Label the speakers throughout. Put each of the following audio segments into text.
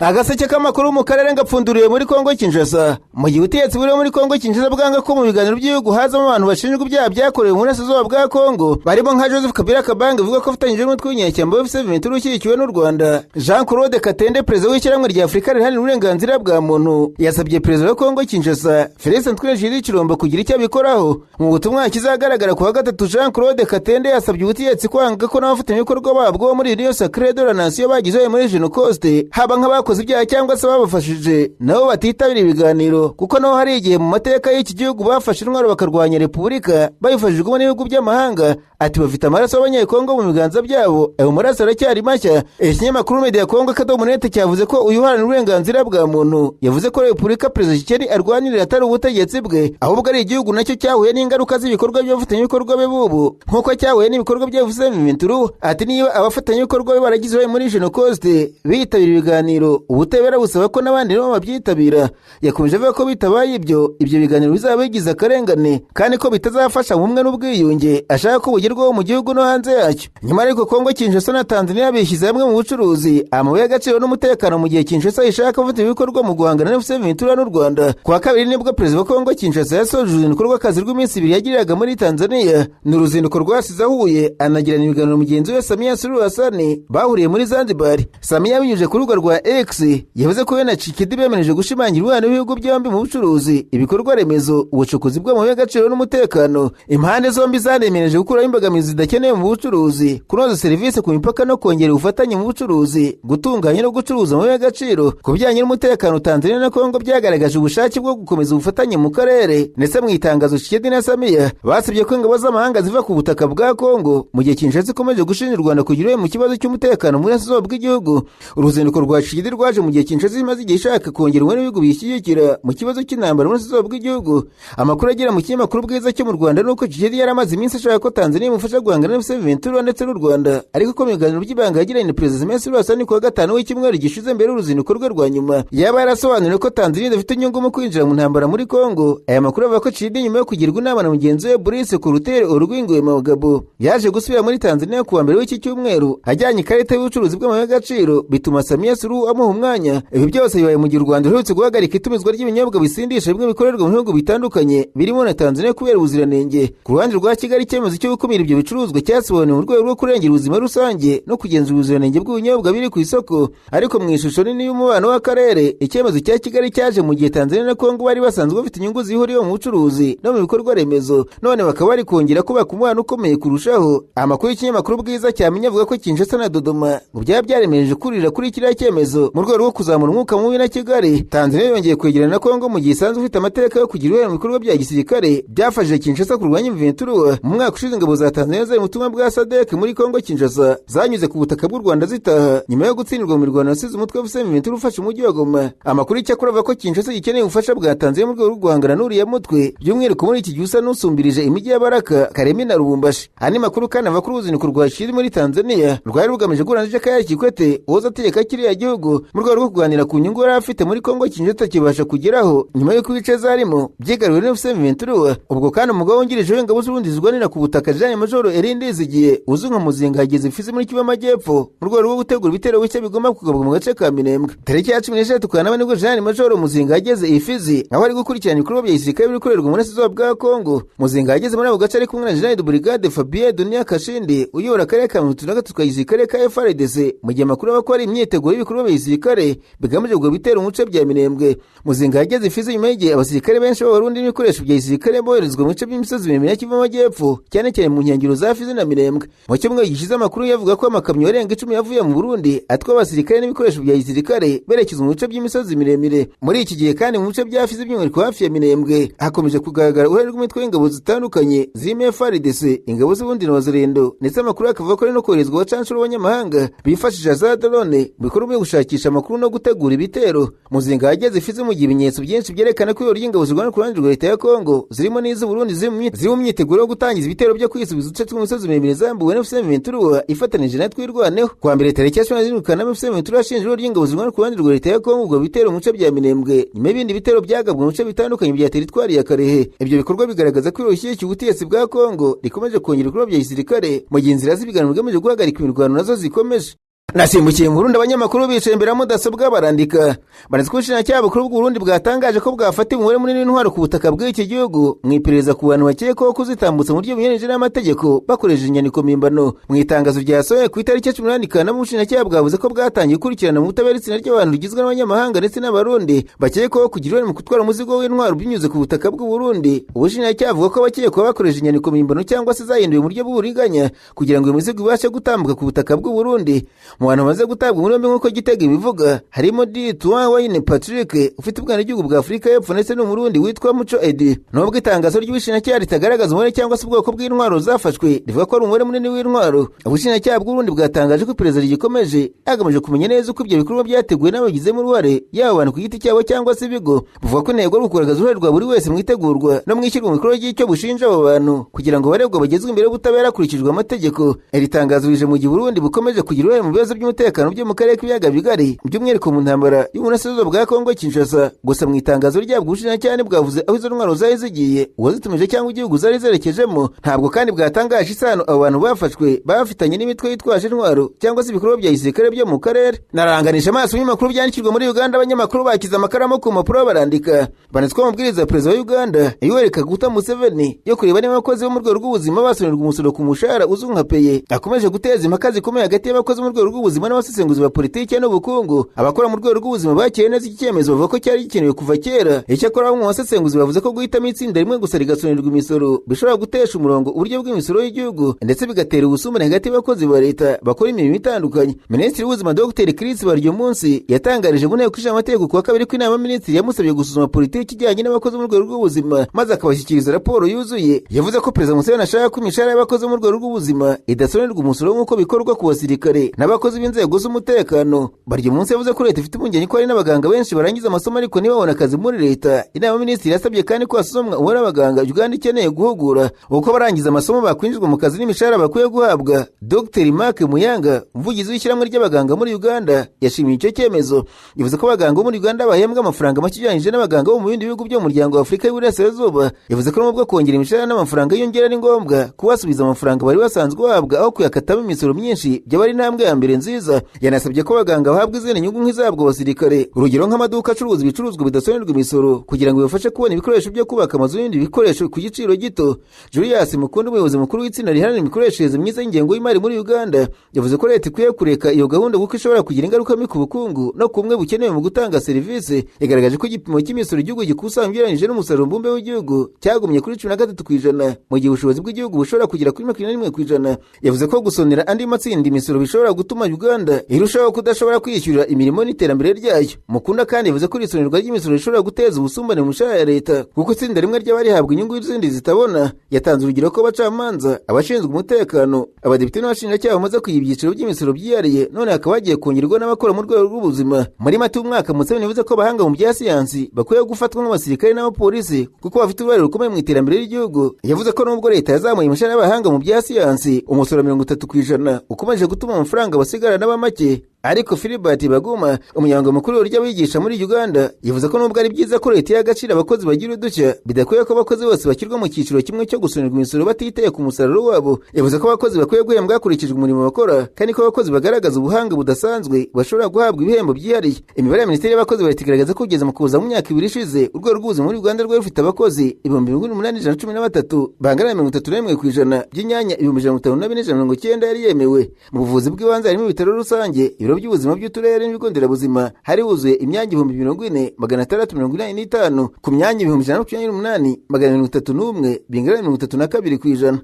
Speaker 1: Agaseke k'amakuru mu karere ngapfunduriye muri Kongo Kinshasa. Mu gihe ubutegetsi buri muri Kongo Kinshasa bwanga ko mu biganiro by'ibihugu hazamo abantu bashinjwa ibyaha byakorewe mu burasirazuba bwa Kongo, barimo nka Joseph Kabila Kabange uvuga ko afatanyije n'umutwe w'inyeshyamba wa M23 ushyigikiwe n'u Rwanda, Jean Claude Katende, perezida w'ishyirahamwe rya Afurika riharanira uburenganzira bwa muntu, yasabye perezida wa Kongo Kinshasa Felix Antoine Tshisekedi Tshilombo kugira icyo abikoraho. Mu butumwa kizagaragara ku wa gatatu, Jean Claude Katende yasabye ubutegetsi kwanga ko n'abafatanyabikorwa babwo muri Union Sacrée de la Nation bagize muri Genocost, haba nk'abakoze ibyaha cyangwa se babafashije, nabo batitabira ibiganiro, kuko nabo hari igihe mu mateka y'iki gihugu bafashe intwaro bakarwanya repubulika babifashijwemo n'ibihugu by'amahanga. Ati bafite amaraso y'Abanyekongo mu biganza byabo, ayo maraso aracyari mashya. Ikinyamakuru Media Congo akadomo net cyavuze ko uyu uharanira uburenganzira bwa muntu yavuze ko repubulika perezida Tshisekedi arwanirira atari ubutegetsi bwe, ahubwo ari igihugu nacyo cyahuye n'ingaruka z'ibikorwa by'abafatanyabikorwa be bubu, nk'uko cyahuye n'ibikorwa bya M23. Ati niba abafatanyabikorwa be baragize uruhare muri Genocost bitabira ibiganiro, ubutabera busaba ko n'abandi nabo babyitabira. Yakomeje avuga ko bitabaye ibyo, ibyo biganiro bizaba bigize akarengane kandi ko bitazafasha mu bumwe n'ubwiyunge ashaka ko bugerwaho mu gihugu no hanze yacyo. Nyuma ariko Kongo Kinshasa na Tanzania bishyize hamwe mu bucuruzi, amabuye y'agaciro n'umutekano, mu gihe Kinshasa ishaka gufata ibikorwa mu guhangana na M23 n'u Rwanda. Ku wa kabiri nibwo perezida wa Kongo Kinshasa yasoje uruzinduko rw'akazi rw'iminsi 2 yagiriraga muri Tanzania. Ni uruzinduko rwasize ahuye anagirana ibiganiro mugenzi we Samia Suluhu Hassan bahuriye muri Zanzibar. Samia binyujije ku rubuga rwa X yavuze ko we na Tshisekedi bemereje gushimangira umubano w'ibihugu byombi mu bucuruzi, ibikorwa remezo, ubucukuzi bw'amabuye y'agaciro n'umutekano. Impande zombi zanemereje gukuraho imbogamizi zidakenewe mu bucuruzi, kunoza serivisi ku mipaka no kongera ubufatanye mu bucuruzi, gutunganya no gucuruza amabuye y'agaciro. Ku bijyanye n'umutekano, Tanzania na Kongo byagaragaje ubushake bwo gukomeza ubufatanye mu karere, ndetse mu itangazo Tshisekedi na Samia basabye ko ingabo z'amahanga ziva ku butaka bwa Kongo, mu gihe Kinshasa ikomeje gushinja u Rwanda kugira uruhare mu kibazo cy'umutekano mu burasirazuba bw'igihugu. Uruzinduko rwa Tshisekedi rwaje mu gihe Kinshasa imaze igihe ishaka kongera ubumwe n'ibihugu biyishyigikira mu kibazo cy'intambara mu burasirazuba bw'igihugu. Amakuru agera mu kinyamakuru Bwiza cyo mu Rwanda nuko Tshisekedi yari amaze iminsi ashaka ko Tanzania imufasha guhangana na M23 ndetse n'u Rwanda, ariko ko mu biganiro by'ibanga yagiranye na perezida Samia Suluhu Hassan ku wa gatanu w'icyumweru gishize mbere y'uruzinduko rwe rwa nyuma, yaba yarasobanuriwe ko Tanzania idafite inyungu mu kwinjira mu ntambara muri Kongo. Aya makuru avuga ko Tshisekedi nyuma yo kugirwa inama na mugenzi we Brice Clotaire Oligui Nguema Gabo yaje gusubira muri Tanzania ku wa mbere w'iki cyumweru ajyanye ikarita y'ubucuruzi bw'amabuye y'agaciro, bituma Samia Suluhu amuha umwanya. Ibi byose bibaye mu gihe u Rwanda ruherutse guhagarika itumizwa ry'ibinyobwa bisindisha bimwe bikorerwa mu bihugu bitandukanye birimo na Tanzania kubera ubuziranenge. Ku ruhande rwa Kigali, icyemezo cyo gukumira ibyo bicuruzwa cyasobanuwe mu rwego rwo kurengera ubuzima rusange no kugenzura ubuziranenge bw'ibinyobwa biri ku isoko. Ariko mu ishusho nini y'umubano w'akarere, icyemezo cya Kigali cyaje mu gihe Tanzania na Kongo bari basanzwe bafite inyungu zihuriyeho mu bucuruzi no mu bikorwa remezo, none bakaba bari kongera kubaka umubano ukomeye kurushaho. Amakuru y'ikinyamakuru Bwiza cyamenye avuga ko Kinshasa na Dodoma ngo byaba byaremereje kurira kuri kiriya cyemezo mu rwego rwo kuzamura umwuka mubi na Kigali. Tanzania yongeye kwegerana na Kongo mu gihe isanzwe ifite amateka yo kugira uruhare mu bikorwa bya gisirikare byafashije Kinshasa kurwanya M23. Mu mwaka ushize ingabo za Tanzania zari mu butumwa bwa SADC muri Kongo Kinshasa zanyuze ku butaka bw'u Rwanda zitaha nyuma yo gutsindirwa mu mirwano yasize umutwe wa M23 ufashe umujyi wa Goma. Amakuru icyakora avuga ko Kinshasa gikeneye ubufasha bwa Tanzania mu rwego rwo guhangana n'uriya mutwe, by'umwihariko muri iki gihe usa n'usumbirije imijyi ya Baraka, Karemi na Lubumbashi. Andi makuru kandi ava kuri uruzinduko rwa Tshisekedi muri Tanzania rwari rugamije guhura na Jakaya Kikwete uwoza ategeka kiriya gihugu, mu rwego rwo kuganira ku nyungu yari afite muri Kongo Kinshasa kibasha kugeraho nyuma y'uko ibice zarimo byigaruriwe na M23. Ubwo kandi umugabo wungirije w'ingabo z'Uburundi zirwanira ku butaka Jean Major Elie Ndizigiye uzwi nka Muzinga yageze Fizi muri Kivu y'Amajyepfo mu rwego rwo gutegura ibitero bishya bigomba kugabwa mu gace ka Minembwe. Tariki ya 13 Kanama nibwo Jean Major Muzinga yageze i Fizi, aho ari gukurikirana ibikorwa bya gisirikare biri gukorerwa mu burasirazuba bwa Kongo. Muzinga yageze muri ako gace ari kumwe na General de Brigade Fabien Dunia Kashindi uyobora akarere ka 33 ka gisirikare ka FARDC, mu gihe amakuru aba ko ari imyiteguro y'ibikorwa bya gisirikare bigamije kugaba ibitero mu bice bya Minembwe. Muzinga yageze i Fizi nyuma y'igihe abasirikare benshi b'Abarundi n'ibikoresho bya gisirikare boherezwa mu bice by'imisozi miremire ya Kivu y'Amajyepfo, cyane cyane mu nkengero za Fizi na Minembwe. Mu cyumweru gishize amakuru yavuga ko amakamyo arenga 10 yavuye mu Burundi atwaye abasirikare n'ibikoresho bya gisirikare berekeza mu bice by'imisozi miremire. Muri iki gihe kandi mu bice bya Fizi by'umwihariko hafi ya Minembwe hakomeje kugaragara uruhare rw'imitwe y'ingabo zitandukanye zirimo FARDC, ingabo z'Uburundi na Wazalendo, ndetse amakuru akavuga ko ari no koherezwa abacancuro b'abanyamahanga bifashisha za drone mu bikorwa byo gushakisha amakuru no gutegura ibitero. Muzinga yageze Fizi mu gihe ibimenyetso byinshi byerekana ko ihuriro ry'ingabo zirwana ku ruhande rwa leta ya Kongo zirimo n'iz'Uburundi ziri mu myiteguro yo gutangiza ibitero byo kwisubiza uduce tw'imisozi miremire zambuwe na M23 ifatanije na Twirwaneho. Kuwa mbere tariki ya 17 Kanama M23 yashinje ihuriro ry'ingabo zirwana ku ruhande rwa leta ya Kongo ubwo bitero mu bice bya Minembwe nyuma y'ibindi bitero byagabwe mu bice bitandukanye bya teritwari ya Karehe. Ibyo bikorwa bigaragaza ko ihuriro rishyigikiye ubutegetsi bwa Kongo rikomeje kongera ibikorwa bya gisirikare mu gihe inzira z'ibiganiro bigamije guhagarika imirwano nazo zikomeje. Nasimbukiye mu Burundi, abanyamakuru bicaye imbere ya mudasobwa barandika. Banditse ko ubushinjacyaha bukuru bw'Uburundi bwatangaje ko bwafatiye umubare munini w'intwaro ku butaka bw'iki gihugu mu iperereza ku bantu bakekwaho kuzitambutsa mu buryo bunyuranyije n'amategeko bakoresheje inyandiko mpimbano. Mu itangazo ryasohoye ku itariki ya 18 Kanama, ubushinjacyaha bwavuze ko bwatangiye gukurikirana mu butabera itsinda ry'abantu rigizwe n'abanyamahanga ndetse n'Abarundi bakekwaho kugira uruhare mu gutwara umuzigo w'intwaro binyuze ku butaka bw'Uburundi. Ubushinjacyaha buvuga ko abakekwaho bakoresheje inyandiko mpimbano cyangwa se zahinduwe mu buryo bw'uburiganya kugira ngo iyo mizigo ibashe gutambuka ku butaka bw'Uburundi. Mu bantu bamaze gutabwa muri yombi, nk'uko Gitega ibivuga, harimo Ditwa Wayne Patrick ufite ubwenegihugu bwa Afurika y'Epfo ndetse n'Umurundi witwa Muco Edi. Nubwo itangazo ry'ubushinjacyaha ritagaragaza umubare cyangwa se ubwoko bw'intwaro zafashwe, rivuga ko ari umubare munini w'intwaro. Ubushinjacyaha bw'Uburundi bwatangaje ko iperereza rigikomeje hagamijwe kumenya neza uko ibyo bikorwa byateguwe n'ababigizemo uruhare, yaba abantu ku giti cyabo cyangwa se ibigo. Buvuga ko intego ari ukugaragaza uruhare rwa buri wese mu itegurwa no mu ishyirwa mu bikorwa ry'icyo bushinja abo bantu, kugira ngo abaregwa bagezwe imbere y'ubutabera hakurikijwe amategeko. Iri tangazo rije mu gihe Uburundi bukomeje kugira uruhare mu bibazo by'umutekano byo mu karere k'ibiyaga bigari, by'umwihariko mu ntambara y'uburasirazuba bwa Kongo Kinshasa. Gusa mu itangazo ryabwo, ubushinjacyaha ntibwavuze aho izo ntwaro zari zigiye, uwazitumije cyangwa igihugu zari zerekejemo. Ntabwo kandi bwatangaje isano abo bantu bafashwe bafitanye n'imitwe yitwaje intwaro cyangwa se ibikorwa bya gisirikare byo mu karere. Naranganisha amaso ibinyamakuru byandikirwa muri Uganda, abanyamakuru bakize amakaramu ku mpapuro barandika. Banditswe amabwiriza ya perezida wa Uganda Yoweri Kaguta Museveni yo kureba niba abakozi bo mu rwego rw'ubuzima basonerwa umusoro ku mushahara uzwi nka PAYE akomeje guteza impaka zikomeye hagati y'abakozi bo mu rwego rw'ubuzima n'abasesenguzi ba politiki n'ubukungu. Abakora mu rwego rw'ubuzima bakiriye neza iki cyemezo, bavuga ko cyari gikenewe kuva kera. Icyakora bamwe mu basesenguzi bavuze ko guhitamo itsinda rimwe gusa rigasonerwa imisoro bishobora gutesha umurongo uburyo bw'imisoro y'igihugu, ndetse bigatera ubusumbane hagati y'abakozi ba leta bakora imirimo itandukanye. Minisitiri w'ubuzima Dr Chris Baryomunsi yatangarije mu nteko ishinga amategeko kuwa kabiri ko inama y'abaminisitiri yamusabye gusuzuma politiki ijyanye n'abakozi bo mu rwego rw'ubuzima, maze akabashyikiriza raporo yuzuye. Yavuze ko Perezida Museveni ashaka ko imishahara y'abakozi bo mu rwego rw'ubuzima idasonerwa umusoro nk'uko bikorwa ku basirikare n'abakozi b'inzego z'umutekano. Baryomunsi yavuze ko leta ifite impungenge ko hari n'abaganga benshi barangiza amasomo ariko ntibabone akazi muri leta. Inama y'abaminisitiri yasabye kandi ko hasuzumwa umubare w'abaganga Uganda ikeneye guhugura, uko barangiza amasomo bakwinjizwa mu kazi n'imishahara bakwiye guhabwa. Dr Mark Muyanga, umuvugizi w'ishyirahamwe ry'abaganga muri Uganda, yashimiye icyo cyemezo. Yavuze ko abaganga bo muri Uganda bahembwa amafaranga make ugereranyije n'abaganga bo mu bindi bihugu byo mu muryango wa Afurika y'Uburasirazuba. Yavuze ko nubwo kongera imishahara n'amafaranga yiyongera ari ngombwa, kubasubiza amafaranga bari basanzwe bahabwa aho kuyakatamo imisoro myinshi byaba ari intambwe ya mbere nziza. Yanasabye ko abaganga bahabwa izindi nyungu nk'izahabwa abasirikare, urugero nk'amaduka acuruza ibicuruzwa bidasonerwa imisoro, kugira ngo bibafashe kubona ibikoresho byo kubaka amazu n'ibindi bikoresho ku giciro gito. Julius Mukundu, umuyobozi mukuru w'itsinda riharanira imikoreshereze myiza y'ingengo y'imari muri Uganda, yavuze ko leta ikwiye kureka iyo gahunda kuko ishobora kugira ingaruka mbi ku bukungu no ku bumwe bukenewe mu gutanga serivisi. Yagaragaje ko igipimo cy'imisoro igihugu gikusanya ugereranyije n'umusaruro mbumbe w'igihugu cyagumye kuri 13%, mu gihe ubushobozi bw'igihugu bushobora kugera kuri 21%. Yavuze ko gusonera andi matsinda imisoro bishobora gutuma Uganda irushaho kudashobora kwiyishyurira imirimo n'iterambere ryayo. Mukunda kandi yavuze ko irisonerwa ry'imisoro rishobora guteza ubusumbane mu mishahara ya leta, kuko itsinda rimwe ry'abarihabwa inyungu izindi zitabona. Yatanze urugero ko abacamanza, abashinzwe umutekano, abadepite n'abashinjacyaha bamaze kugira ibyiciro by'imisoro byihariye, none hakaba hagiye kongerwa n'abakora mu rwego rw'ubuzima. Muri Mata y'umwaka, Museveni yavuze ko abahanga mu bya siyansi bakwiye gufatwa nk'abasirikare n'abapolisi kuko bafite uruhare rukomeye mu iterambere ry'igihugu. Yavuze ko nubwo leta yazamuye imishahara y'abahanga mu bya siyansi, umusoro 30% ukomeje gutuma amafaranga basigarana aba make. Ariko Philbert Baguma, umunyamabanga mukuru w'abigisha muri Uganda, yavuze ko nubwo ari byiza ko leta iha agaciro abakozi bagira udushya, bidakwiye ko abakozi bose bashyirwa mu cyiciro kimwe cyo gusonerwa imisoro batitaye ku musaruro wabo. Yavuze ko abakozi bakwiye guhembwa hakurikijwe umurimo bakora, kandi ko abakozi bagaragaza ubuhanga budasanzwe bashobora guhabwa ibihembo byihariye. Imibare ya minisiteri y'abakozi ba leta igaragaza ko kugeza mu kuza mu myaka 2 ishize, urwego rw'ubuzima muri Uganda rwari rufite abakozi 8,113 bangana na 31% by'imyanya 154,190 yari yemewe. Mu buvuzi bw'ibanze harimo ibitaro rusange, ibiro by'ubuzima by'uturere n'ibigo nderabuzima, hari huzuye imyanya 40,685 ku myanya 128,431, bingana na 32%.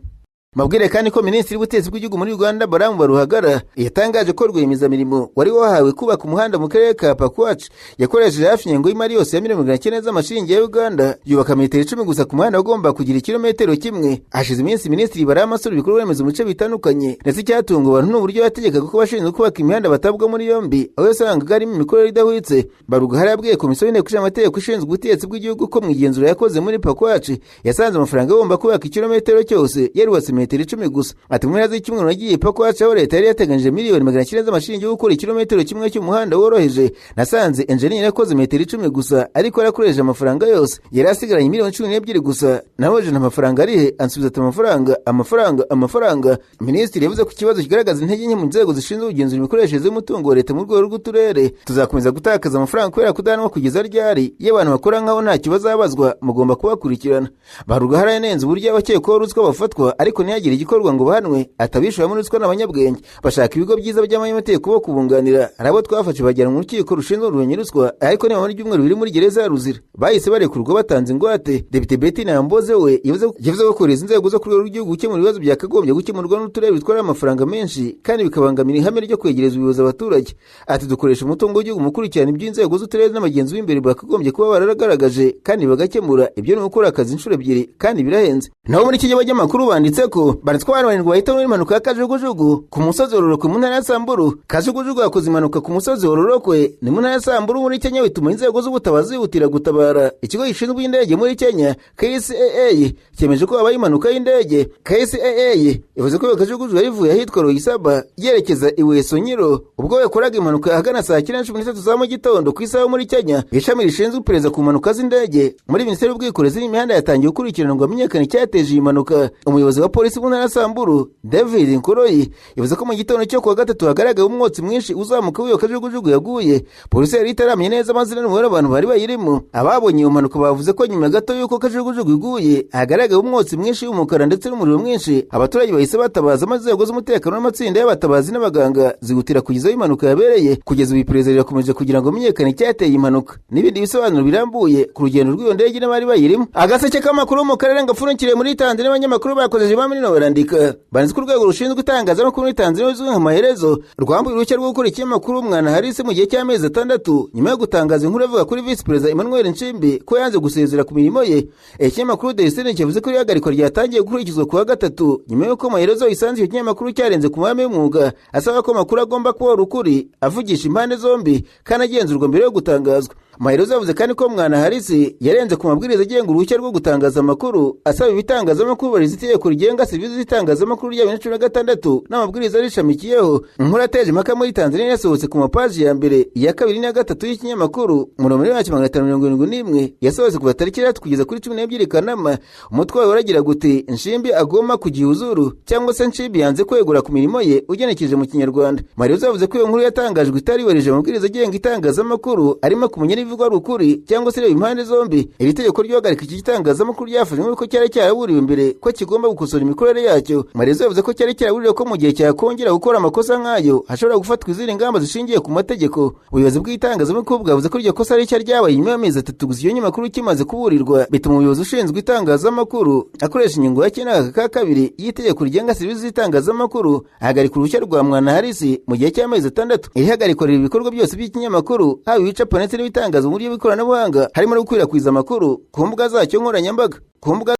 Speaker 1: Mabwire kandi ko minisitiri w'ubutegetsi bw'igihugu muri Uganda Balaam Baruhagara yatangaje ko rwiyemezamirimo wari wahawe kubaka umuhanda mu karere ka Pakwach yakoresheje hafi ingengo y'imari yose ya miliyoni 900 z'amashiringi ya Uganda, yubaka metero 10 gusa ku muhanda wagomba kugira ikirometero kimwe. Hashize iminsi minisitiri Balaam asura ibikorwa remezo mu bice bitandukanye, ndetse icyatunga abantu ni uburyo yategekaga ko abashinzwe kubaka imihanda batabwa muri yombi aho yasangaga harimo imikorere idahwitse. Baruhagara yabwiye komisiyo y'inteko ishinga amategeko ishinzwe ubutegetsi bw'igihugu ko mu igenzura yakoze muri Pakwach yasanze amafaranga agomba kubaka ikirometero cyose yarubatse metero metero 10 gusa. Ati mu mpera z'icyumweru nagiye Pakwach aho leta yari yateganyije miliyoni 900 z'amashiringi yo gukora ikirometero kimwe cy'umuhanda woroheje, nasanze enjeniyeri yakoze metero 10 gusa ariko yarakoresheje amafaranga yose, yari asigaranye miliyoni 12 gusa. Nahoje amafaranga arihe? Ansubiza ati amafaranga amafaranga amafaranga. Minisitiri yavuze ko ikibazo kigaragaza intege nke mu nzego zishinzwe kugenzura imikoreshereze y'umutungo wa leta mu rwego rw'uturere. Tuzakomeza gutakaza amafaranga kubera kudahanwa kugeza ryari? Iyo abantu bakora nkaho ntacyo bazabazwa, mugomba kubakurikirana. Barugahara yanenze uburyo abakekwaho ruswa bafatwa ariko ntihagire igikorwa ngo bahanwe. Atabishora muri ruswa n'abanyabwenge bashaka ibigo byiza by'abanyamategeko bo kubunganira. Hari abo twafashe bajyana mu rukiko rushinzwe kurwanya ruswa, ariko nibamara ibyumweru biri muri gereza ya Ruzira bahise barekurwa batanze ingwate. Depite Betty Namboze we yavuze ko kohereza inzego zo ku rwego rw'igihugu gukemura ibibazo byakagombye gukemurwa n'uturere bitwara amafaranga menshi kandi bikabangamira ihame ryo kwegereza ubuyobozi abaturage. Ati dukoresha umutungo w'igihugu mu gukurikirana iby'inzego z'uturere n'abagenzi b'imbere bakagombye kuba baragaragaje kandi bagakemura ibyo, ni gukora akazi inshuro ebyiri kandi birahenze. Naho muri iki gihe abanyamakuru banditse ko banditswe abantu barindwi bahitamo impanuka ya kajugujugu ku musozi Ororokwe mu ntara ya Samburu. Kajugujugu yakoze impanuka ku musozi Ororokwe ni mu ntara ya Samburu muri Kenya, bituma inzego z'ubutabazi zihutira gutabara. Ikigo gishinzwe indege muri Kenya KCAA cyemeje ko habaye impanuka y'indege. KCAA ivuze ko kajugujugu yari ivuye ahitwa Royisaba yerekeza i Wesonyiro ubwo yakoraga impanuka ahagana saa 9:13 za mu gitondo ku isaha muri Kenya. Ishami rishinzwe iperereza ku mpanuka z'indege muri Minisiteri y'Ubwikorezi n'Imihanda yatangiye gukurikirana ngo hamenyekane icyateje iyi mpanuka. Umuyobozi wa polisi mu ntara ya Samburu David Nkoroyi yavuze ko mu gitondo cyo kuwa gatatu hagaragaye umwotsi mwinshi uzamuka w'iyo kajugujugu yaguye. Polisi yari itaramenya neza amazina n'umubare w'abantu bari bayirimo. Ababonye iyo mpanuka bavuze ko nyuma gato y'uko kajugujugu iguye hagaragaye umwotsi mwinshi w'umukara ndetse n'umuriro mwinshi. Abaturage bahise batabaza inzego z'umutekano n'amatsinda y'abatabazi n'abaganga zihutira kugeza aho impanuka yabereye. Kugeza ubu iperereza rirakomeje kugira ngo hamenyekane icyateye impanuka n'ibindi bisobanuro birambuye ku rugendo rw'iyo ndege n'abari bayirimo. Agaseke k'amakuru mu karere gapfundikiriye muri Tanzania, abanyamakuru bakozeje bamwe barandika banditse ko urwego rushinzwe itangazamakuru muri Tanzania ruzwi nka Maherezo rwambuye uruhushya rwo gukora ikinyamakuru Mwana Harisi mu gihe cy'amezi 6 nyuma yo gutangaza inkuru ivuga kuri Visi Perezida Emmanuel Nchimbi ko yanze gusezera ku mirimo ye. Ikinyamakuru Destiny cyavuze ko ihagarikwa ryatangiye gukurikizwa kuwa gatatu nyuma y'uko Maherezo isanze icyo kinyamakuru cyarenze ku mahame y'umwuga asaba ko amakuru agomba kuba ukuri, avugisha impande zombi kandi agenzurwa mbere yo gutangazwa. Maherezo yavuze kandi ko Mwana Harisi yarenze ku mabwiriza agenga uruhushya rwo gutangaza amakuru, asaba ibitangazamakuru bariza itegeko rigenga serivisi z'itangazamakuru rya 2016 n'amabwiriza arishamikiyeho. Inkuru yateje impaka muri Tanzania yasohotse ku mapaji ya mbere, iya kabiri n'iya gatatu y'ikinyamakuru mu nomero yacyo 571 yasohotse kuva tariki 3 kugeza kuri 12 Kanama. Umutwe wayo waragira guti Nchimbi agomba kugihuzuru cyangwa se Nchimbi yanze kwegura ku mirimo ye ugenekereje mu Kinyarwanda. Maherezo yavuze ko iyo nkuru yatangajwe itaribarije amabwiriza agenga itangazamakuru arimo kumenya niba ari ukuri cyangwa se reba impande zombi. Iri tegeko ryohagarika iki gitangazamakuru ryafashwe nk'uko cyari cyaraburiwe mbere ko kigomba gukosora imikorere yacyo. Maherezo yavuze ko cyari cyaraburiwe ko mu gihe cyakongera gukora amakosa nk'ayo hashobora gufatwa izindi ngamba zishingiye ku mategeko. Ubuyobozi bw'itangazamakuru bwavuze ko iryo kosa ari rishya ryabaye nyuma y'amezi 3 gusa iyo nyamakuru kimaze kuburirwa, bituma umuyobozi ushinzwe itangazamakuru akoresha ingingo ya 9(2) y'itegeko rigenga serivisi z'itangazamakuru ahagarika uruhushya rwa Mwana Harisi mu gihe cy'amezi 6. Iri hagarikwa riri ibikorwa byose by'ikinyamakuru haba ibicapwa ndetse n'ibitangaza mu buryo bw'ikoranabuhanga harimo no gukwirakwiza amakuru ku mbuga zacyo nkoranyambaga. Ku mbuga